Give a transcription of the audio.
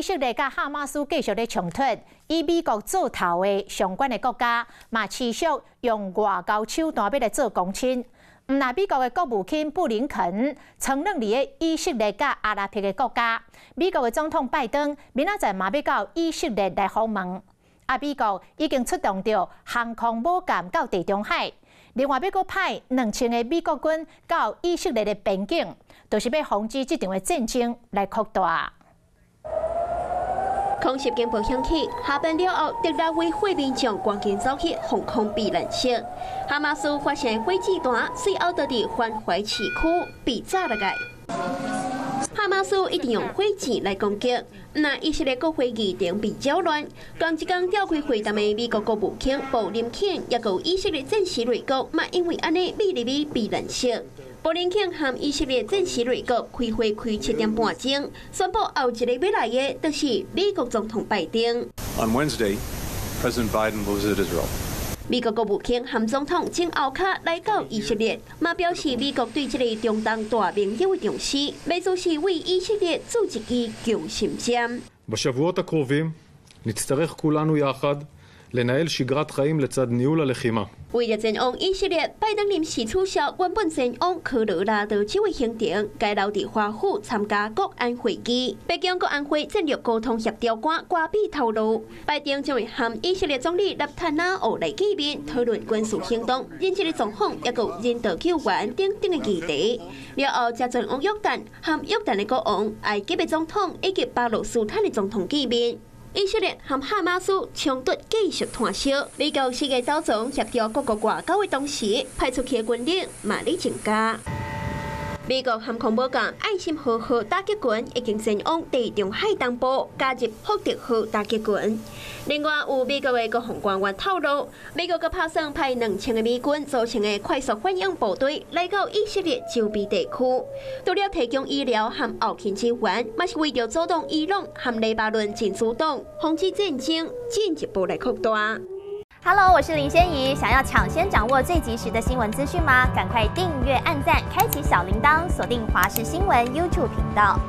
色列佮哈馬斯繼續咧衝突，以美國做頭的相關的國家，嘛持續用外交手段欲來做公親。毋但美國的國務卿布林肯承認佇个以色列佮阿拉伯的國家，美國的總統拜登明仔載嘛欲到以色列來訪問。啊，美國已經出動著航空母艦到地中海，另外欲閣派2000個美國軍到以色列的邊境，就是欲防止這場的戰爭來擴大。空襲警報響起，下班了後，特拉維夫民眾趕緊走去防空避難室。哈馬斯發射火箭彈，隨後就佇繁華市區被炸落來。哈馬斯一直用火箭來攻擊，那以色列國會議場被擾亂。仝一工召開會談的美國國務卿布林肯，抑閣有以色列戰時內閣，嘛因為按呢秘入去避難室。布林肯和以色列戰時內閣開會開7點半鐘，宣布後一個欲來的，就是美國總統拜登。 On Wednesday, President Biden will visit Israel. 美國國務卿和總統前後跤來到以色列，嘛表示美國對這个中東大盟友的重視，欲做是為以色列注一支強心針。 בשבועות הקרובים נצטרך כולנו יחד לנהל שגרת חיים לצד ניהול הלחימה. 為著前往以色列，拜登臨時取消原本前往科羅拉多州的行程，改留佇華府參加國安會議。白宮國安會戰略溝通協調官瓜比透露，拜登將會和以色列總理納坦雅胡來見面，討論軍事行動、人質的狀況，抑閣人道救援等等的議題。了後，才前往約旦，和約旦的國王、埃及的總統以及巴勒斯坦的總統見面。以色列和哈馬斯衝突繼續湠燒，美國世界走廊協調各國外交的同時，派出去的軍力嘛咧增加。美國航空母艦愛心號號打擊群已經前往地中海東部，加入福特號打擊群。另外，有美國的國防官員透露，美國閣拍算派2000個美軍組成的快速反應部隊來到以色列周邊地區，除了提供醫療和後勤支援，嘛是為著阻擋伊朗和黎巴嫩真主黨，防止戰爭進一步來擴大。 Hello，我是林仙怡。想要搶先掌握最及時的新聞資訊嗎？趕快訂閱、按讚、開啟小鈴鐺，鎖定華視新聞 YouTube 頻道。